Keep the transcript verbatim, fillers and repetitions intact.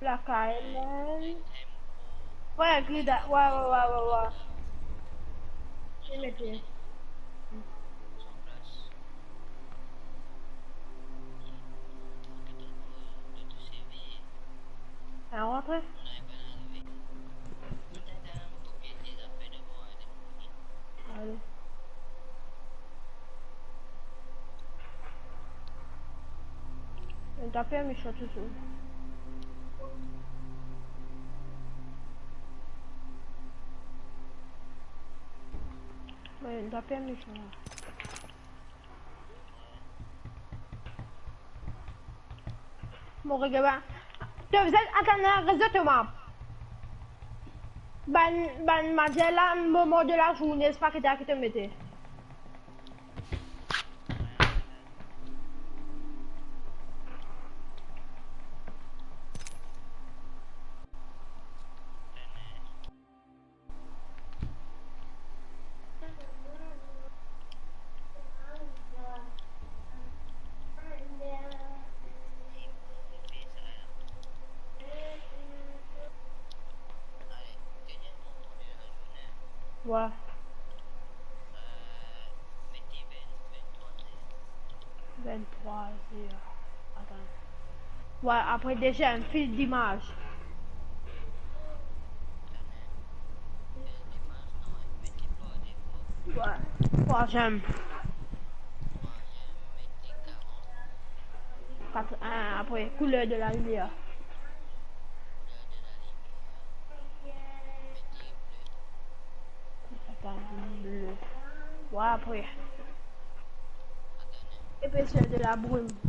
Lakay, man. Wi, grid, wi, wi, wi, wi, wi. Li mete. Sa rantre? Ale. Enn ta permision touzour. Wi, enn ta permision. Mo regarde. To, zot atann, rezo to map. Bann, bann madir la, moman de lazourne, se pa ki ta ki to mete. Wi. Vinn-trwa er. Atann. Wi, apre deziem, fil dimaz. Wi, trwaziem. Kat, a, apre, kouler de lalimier. Atann, ble. Wi, apre. Epesser de labrim.